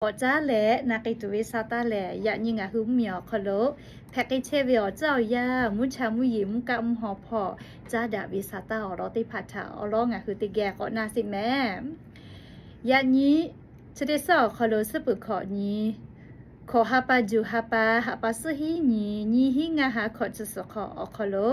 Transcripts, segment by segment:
K'awꞈ caˉ leh na k'ai tuˬ ve sa taˇ lehˬ, yaꞈ nyi ngaˬ hui mvuhˇmiˬ awˬ hk'aw lo hpehꞈ k'ai chehˇ ve awˬ tcuhˉ awˬ yanˇ, mvuhˇ cha mvuhˇ yeˬ mvuhˇ kaˆ mvuhˇ haw hpawˇ caˉ daꞈ ve sa taˇ awˬ lawn teˇ hpaˍ htaꞈ awˬ lawn ngaˬ hui teˇ geh k'awꞈ na sheˍ mehˍ. Yaꞈ nyi chi teˇ suhˉ awˬ hk'aw lo suhˉ peuˬ hkawꞈ nyi, hkawꞈ ha pa juˬ ha pa, haꞈ pa suhˉ hiˉ nyi, nyiˇ hinˉ ngaˇ ha hkawꞈ chi suhˍ hk'awꞈ awˬ hk'aw lo,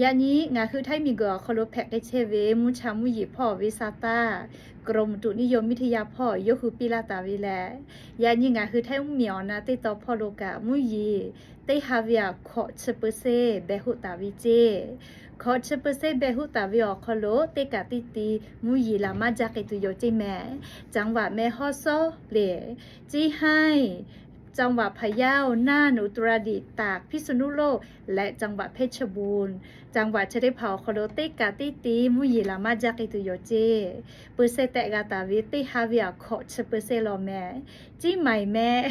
yaꞈ nyi ngaˬ hui htaiˇ miˬguiˬ awˬ hk'aw lo hpehꞈ k'ai chehˇ ve mvuhˇ cha mvuhˇ yeˬ hpawˇ ve sa taˇ กรมอุตุนิยมวิทยา hpawˇ yawˇ hui piˇ laˇ taˍ ve lehˬ, yaꞈ nyi ngaˬ hui htaiˇ mvuhˇmiˬ awˬ na teˇ taw hpawˇ lo kaꞈ mvuhˇ yeˬ teˇ ha ve aꞈ hkawꞈ chi เปอร์เซ็นต์ behˬ hoˆ taˍ ve ceˇ. Hkawꞈ chi เปอร์เซ็นต์ behˬ hoˆ taˍ ve awˬ hk'aw lo teˇ kaꞈ teˇ ti mvuhˇ yeˬ laˬ maˇ jaˇ k'ai tuˬ yoˬ ceˇ mehˍ. จังหวัดแม่ฮ่องสอน lehˬ, เชียงราย จังหวัดพะเยา น่าน อุตรดิตถ์ ตาก พิษณุโลก และ จังหวัดเพชรบูรณ์ จังหวัด chi teˇ hpaˍ awˬ hk'aw lo teˇ kaꞈ teˇ ti mvuhˇ yeˬ laˬ maˇ jaˇ k'ai tuˬ yoˬ ceˇ. เปอร์เซ็นต์ tehꞈ g'a taˍ ve teˇ ha ve aꞈ hkawꞈ chi เปอร์เซ็นต์ lawˬ mehˍ. เชียงใหม่ mehˆ,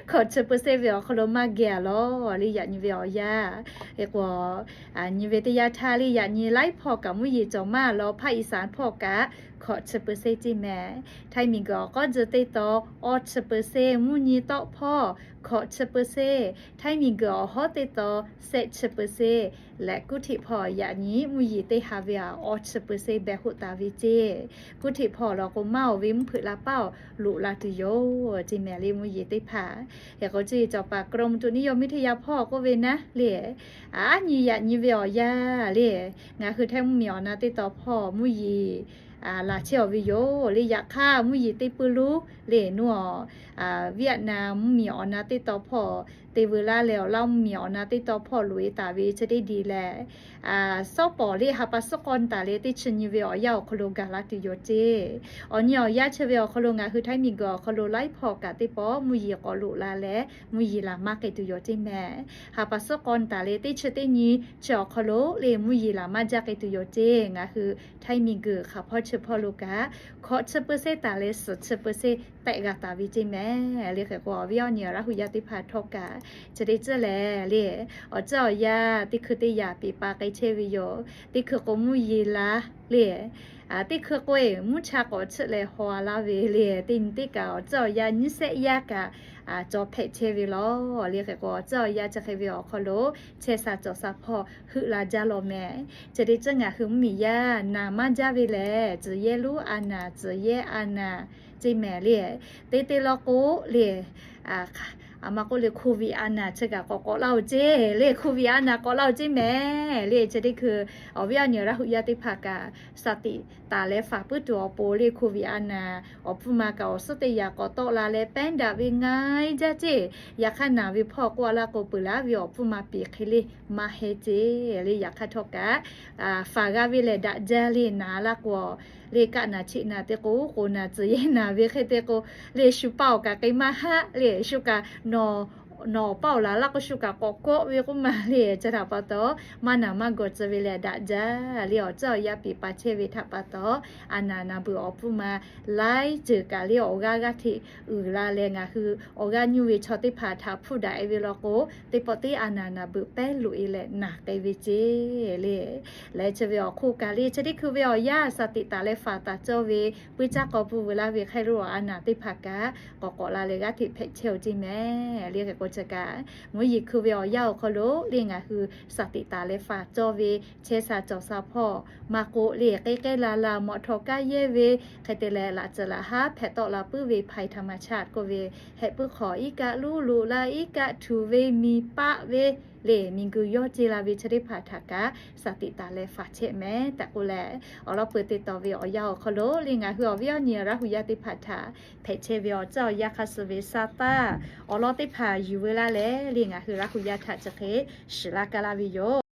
hkawꞈ chi เปอร์เซ็นต์ ve awˬ hk'aw lo maˇ geh a lawˬ le. Yaꞈ nyi ve awˬ yanˇ, hk'e k'o, nyi ve teˇ yanˇ htaˇ le yaꞈ nyi laiˉ hpawˇ kaꞈ mvuhˇ yeˬ cawˬ maˇ lawˬ. ภาคอีสาน hpawˇ kaꞈ hkawꞈ chi เปอร์เซ็นต์ ceˇ mehˍ. Htaiˇ miˬguiˬ awˬ k'awˉ tcuh teˇ taw awˇ chi เปอร์เซ็นต์, mvuhˇ nyi tawˆ hpawˇ hkawꞈ chi เปอร์เซ็นต์, Htaiˇ miˬguiˬ awˬ hawˉ teˇ taw shehˆ chi เปอร์เซ็นต์ leh กรุงเทพ hpawˇ yaꞈ nyi mvuhˇ yeˬ teˇ ha ve aꞈ awˇ chi เปอร์เซ็นต์ behˬ hoˆ taˍ ve ceˇ. กรุงเทพ hpawˇ law k'o maˇ oˬ ve mvuhˇ hpeuꞈ la paˇ awˬ loꞈ la tuˬ yoˬ ceˇ mehˍ le mvuhˇ yeˬ teˇ hpaˍ. Hk'e k'o chi cawˬ paˍ กรมอุตุนิยมวิทยา hpawˇ k'oˆ ve naˉ le, aˉ nyi yaꞈ nyi ve awˬ yanˇ le, ngaˬ hui htaiˇ mvuhˇmiˬ awˬ na teˇ taw hpawˇ mvuhˇ yeˬ laˬ chehˇ awˬ ve yoˬ le. Yaꞈ hk'aˇ mvuhˇ yeˬ teˇ pui loˉ le nuˇ awˬ, Vietnam mvuhˇmiˬ awˬ na teˇ taw hpawˇ te veu laˇ leh awˬ laˇ mvuhˇmiˬ awˬ na teˇ taw hpawˇ loꞈ e taˍ ve chi teˇ diˬ lehˬ, sawˉ pawˍ le ha pa suhˉ k'aw taˍ leh teˇ chi nyi ve awˬ yanˇ awˬ hk'aw lo gaˬ la tuˬ yoˬ ceˇ. Awˬ nyi awˬ yanˇ chi ve awˬ hk'aw lo ngaˬ hui htaiˇ miˬguiˬ awˬ hk'aw lo laiˉ hpawˇ kaꞈ teˇ pawˆ mvuhˇ yeˬ k'awꞈ loꞈ la leh mvuhˇ yeˬ laˬ maˇ k'ai tuˬ yoˬ ceˇ mehˍ. Ha pa suhˉ k'aw taˍ leh teˇ chi teˇ nyi chi awˬ hk'aw lo le mvuhˇ yeˬ laˬ maˇ jaˇ k'ai tuˬ yoˬ ceˇ. Ngaˬ hui htaiˇ miˬguiˬ hk'aˬ hpawˇ chi hpawˇ lo kaꞈ hkawꞈ chi เปอร์เซ็นต์ taˍ leh suhˍ chi เปอร์เซ็นต์ tehꞈ g'a taˍ ve ceˇ mehˍ le. Hk'e k'o awˬ viˉ awˬ nyi awˬ laˇ hui yaˇ teˇ hpaˍ htawˇ kaꞈ chi teˇ tcuhˉ lehˬ le, awˬ tcuhˉ awˬ yanˇ teˇ hkui teˇ yaꞈ peˍ pa k'ai chehˇ ve yoˬ. Teˇ hkui k'o mvuhˇ yeˬ laˬ le, teˇ hkui k'o e mvuhˇ cha k'awꞈ chiˆ leh haw a laˇ ve le. Teˇ nyi teˇ kaꞈ awˬ tcuhˉ awˬ yanˇ nyiˇ shehˆ yaˇ kaꞈ cawˬ hpehꞈ chehˇ ve lawˬ le. Hk'e k'o awˬ tcuhˉ awˬ yanˇ chi hk'e ve awˬ hk'aw lo chehˇ sha cawˬ sha hpawˇ heuˆ la jaˇ lawˬ mehˍ. Chi teˇ tcuhˉ ngaˬ hui mvuhˇmiˬ yaˇ naˍ maˇ jaˇ ve lehˬ, tcuhˬ yehˇ lonˉ a naˍ, tcuhˬ yehˇ a naˍ ceˇ mehˍ le. Teˇ teˇ law k'o le, a ma k'oˆ le โควิด a naˍ chi kaꞈ k'awꞈ k'awꞈ laˇ oˬ ceˇ le. โควิด a naˍ k'awꞈ laˇ oˬ ceˇ mehˍ le. Chi teˇ hkui awˬ viˉ awˬ nyi awˬ laˇ hui yaˇ teˇ hpaˍ kaꞈ สติ taˍ leh faˍ puiˉ tuˬ awˬ pon le โควิด a naˍ awˬ hpfuhˇ ma kaꞈ awˬ suhˉ teˇ yaꞈ k'awꞈ tawˆ la leh pehˉ daꞈ ve ngaiˇ jaˇ ceˇ. Yaꞈ hk'aˇ naˍ ve hpawˇ k'oˆ a laˇ k'o peuˬ laˇ ve awˬ hpfuhˇ ma piˍ hk'e le maˇ heˆ ceˇ le. Yaꞈ hk'aˇ htawˇ kaꞈ faˍ g'a ve lehˬ daꞈ jaˇ le. Naˍ laˇ k'o le kaˆ naˍ cheꞈ naˍ te k'o, k'oˍ naˍ tcuhˬ yehˇ naˍ ve hk'e te k'o le shu paˇ awˬ kaꞈ k'ai maˇ haˆ le. Shu kaꞈ nawˬ nawˬ paˇ awˬ laˬ laˇ k'o shu kaꞈ k'awꞈ kawˆ ve k'oˆ ma le. Chi htaꞈ pa taw maˇ naˍ maˇ gawˬ tcuh ve lehˬ daꞈ jaˇ le. Awˬ tcuhˉ awˬ yanˇ piˍ pa chehˇ ve htaꞈ pa taw, a naˍ naˍ beuꞈ awˬ hpfuhˇ ma laiˉ ceuˬ kaꞈ le awˬ g'aˇ g'aˇ hteꞈ uiˍ la leh ngaˬ hui awˬ g'aˇ nyuˇ ve chaw teˇ hpaˍ htaꞈ hpfuhˇ daꞈ e ve law k'o, teˇ pawˆ teˇ a naˍ naˍ beuꞈ pehˉ loꞈ e leh naˍ k'ai ve ceˇ le. Leh chi ve awˬ hk'oˆ kaꞈ le chi teˇ hkui ve awˬ yanˇ สติ taˍ leh faˍ taˍ cawˇ ve puiˇ caˇ k'aw pun veu laˇ ve hk'e lo a naˍ teˇ hpaˍ kaꞈ k'awꞈ k'awꞈ la leh g'aˇ hteꞈ hpehꞈ chehˇ oˬ ceˇ mehˍ le. Hk'e k'o chi kaꞈ mvuhˇ yeˬ hkui ve awˬ yanˇ awˬ hk'aw lo le ngaˬ hui สติ taˍ leh faˍ cawˇ ve chehˇ sha cawˬ sha hpawˇ maˇ k'oˆ le k'ehˉ k'ehˉ la la mawꞈ htawꞈ kaˇ yehˇ ve hk'e te leh laꞈ tcuhˍ laꞈ haˉ hpehꞈ tawˆ la puiˉ ve ภัยธรรมชาติ k'oˆ ve hehꞈ puiˉ hk'awꞈ iˉ kaˆ luˉ loꞈ la iˉ kaˆ htuꞈ ve miˬ paˆ ve le miˬguiˬ yawˇ ceˇ la ve chi teˇ hpaˍ htaꞈ kaꞈ สติ taˍ leh faˍ chehˇ mehˍ tehꞈ k'oˆ leh, awˬ lawn peuˬ te tawˍ ve awˬ yanˇ awˬ hk'aw lo le ngaˬ hui awˬ viˉ awˬ nyi Laˇ hu yaˇ teˇ hpaˍ htaꞈ hpehꞈ chehˇ ve awˬ tcuhˉ awˬ yanˇ hk'a suh ve sa taˇ awˬ lawn teˇ hpaˍ yuˬ veu laˇ leh le ngaˬ hui Laˇ hu yaˇ htaꞈ chi hk'e shiˍ laˇ kaˇ laˇ ve yoˬ.